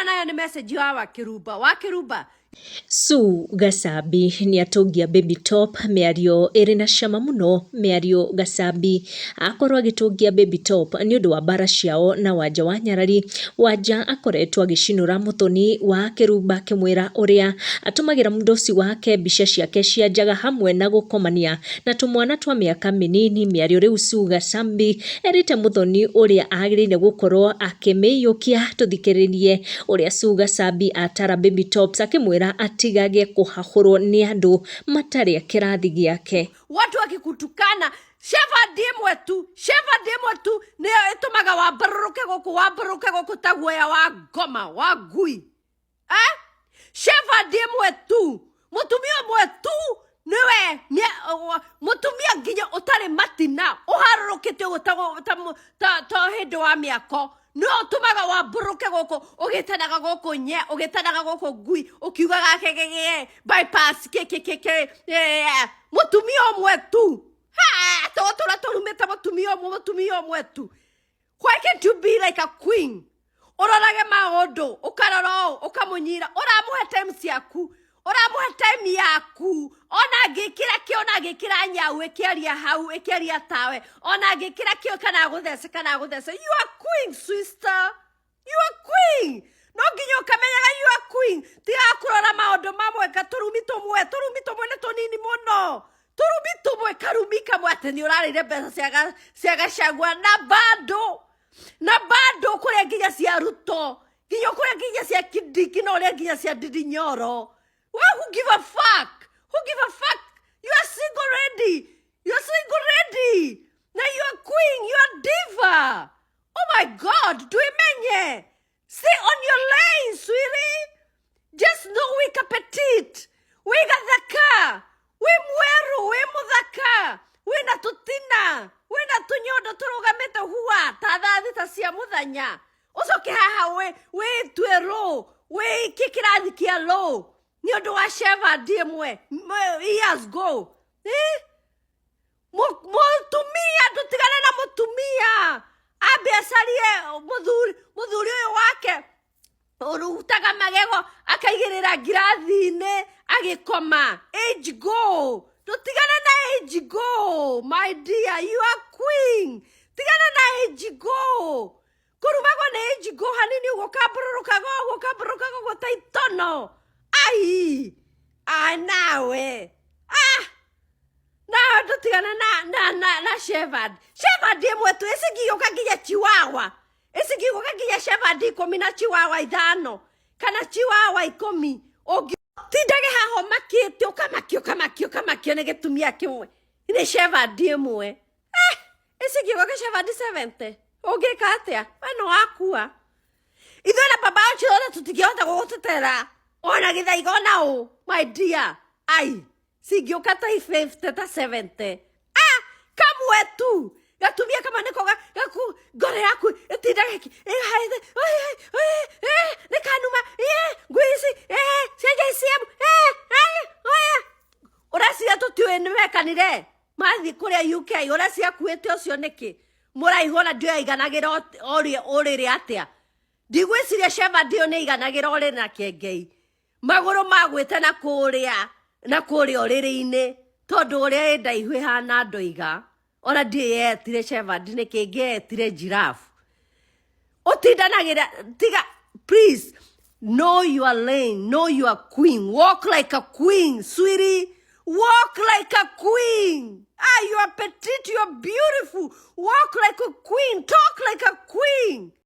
Nayo nĩ message ya Wakĩrumba. Wakĩrumba. Sue Gacambi nĩatũngia Baby Top mĩario ĩrĩ na cama mũno. Mĩario Gacambi akorwo agĩtũngia Baby Top nĩũndũ wa mbara ciao na Wanja wa Nyarari. Wanja akoretwo agĩcinũra Mũthoni wa Kĩrumba akĩmwĩra ũrĩa atũmagĩra mũdosi wake mbica ciake cia njaga hamwe na gũkomania na tũmwana twa mĩaka mĩnini. Mĩario rĩu Sue Gacambi erĩte Mũthoni ũrĩa agĩrĩire gũkorwo akĩmĩiyũkia. Tũthikĩrĩrie ũrĩa Sue Gacambi atara Baby Tops akĩmwĩra atigage kũhahũrwo nĩ andũ matarĩ a kĩrathi gĩake. Watu wakikutukana, shepherd ĩmwe tu, shepherd ĩmwe tu nĩyo ĩtũmaga wambarũrũke gũkũ, wambarũrũke gũkũ ta guoya wa ngoma wa ngui, eh? Shepherd ĩmwe tu, mũtumia ũmwe tu nĩwe mũtumia nginya ũtarĩ matina ũharũrũkĩte ũguo ta hĩndĩ wa mĩako no ũtũmaga wambũrũke gũkũ ũgĩtanaga gũkũ nye ũgĩtanaga gũkũ ngui ũkiugaga kegegee bypass kĩkĩkĩkĩ. Mũtumia ũmwe tu tũgũtũra tũrumĩte mũtumia ũmwe, mũtumia ũmwe tu. Why can't you be like a queen? Ũrorage maũndũ, ũkarora ũũ, ũkamũnyira, ũramũhe time ciaku, ũramũhe time yaku. Ona angĩkĩra kĩ, ona angĩkĩra nyau ĩkĩaria hau ĩkĩaria tawe, ona angĩkĩra kĩo kana agũthece kana agũthece, you are queen, sister, you are queen. No nginya ũkamenyaga you are queen. Tiga kũrora maũndũ mamwe ka tũrumi tũmwe, tũrumi tũmwe nĩ tũnini mũno, tũrumi tũmwe, karumi kamwe atĩ nĩ ũrarĩire mbeca cia Gachagua na bado, na bado kũrĩa nginya cia Ruto, nginya kũrĩa nginya cia Kindiki, na ũrĩa nginya cia Ndindi Nyoro. Well, who give a fuck? Who give a fuck? You are single ready, you are single ready na you are queen, you are diva. Oh my God, ndwimenye. Stay on your lane, sweetie. Just know wĩ ka petite, wĩ gathaka, wĩ mwerũ, wĩ mũthaka, wĩna tũtina, wĩna tũnyondo tũrũgamĩte hua ta thaa 6 cia mũthenya. Ũcoke haha wĩtue rũ wĩikie kĩrathi kĩa low nĩ ũndũ wa shepherd ĩmwe years go, eh? Mũtumia, ndũtigane na mũtumia ambe acarie mũthuri, mũthuri ũyũ wake ũrutaga magego akaigĩrĩra ngirathi-inĩ agĩkoma. Age go, ndũtigane na age go, my dear. You are queen. Tigana na age go. Kũrumagwo nĩ age go hanini ũguo kambũrũrũkaga ũguo, kambũrũrũkaga ũguo ta itono. Ai ai, nawe, ah, nawe ndũtigane na shepherd, shepherd ĩmwe tu ĩcingĩũka nginya chiwawa, ĩcingĩũka nginya shepherd 10 na chiwawa 5 kana chiwawa 10. Ũngĩtindage haha ũmakĩte, ũkamakio, ũkamakio, ũkamakio nĩ gĩtumia kĩmwe, nĩ shepherd ĩmwe, eh, ĩcingĩũka shepherd 70, ũngĩka atĩa? We nĩ wakua. Ithuĩ na baba ũcio tũtingĩhota gũgũtetera ona gĩthaiga ona ũ, my dear. Ai, cingĩũka ta 50 ta 70, ah, kamwe tu gatumia kamwe nĩko gaku ngoro yaku ĩtindaga ĩhaĩte nĩ kanuma ngui ici cia JCM. Ũreciria tũtiũĩ nĩ mekanire mathiĩ kũrĩa UK? Ũreciria kuĩte ũcio nĩkĩ mũraihu ona ndiũĩ aiganagĩra ũrĩrĩ atĩa? Ndigwĩciria shepherd ĩyo nĩ aiganagĩra ũrĩrĩ na kĩengei magũrũ magwĩte na kũrĩa na kũrĩa ũrĩrĩ-inĩ, tondũ ũrĩa ĩ ndaihu ĩhana ndoiga ona ndiĩ yetire shepherd nĩ kĩngĩ yetire giraffe ũtindanagĩra. Tiga, please, know your lane, know your queen. Walk like a queen, sweetie, walk like a queen. Ah, you are petite, you are beautiful. Walk like a queen, talk like a queen.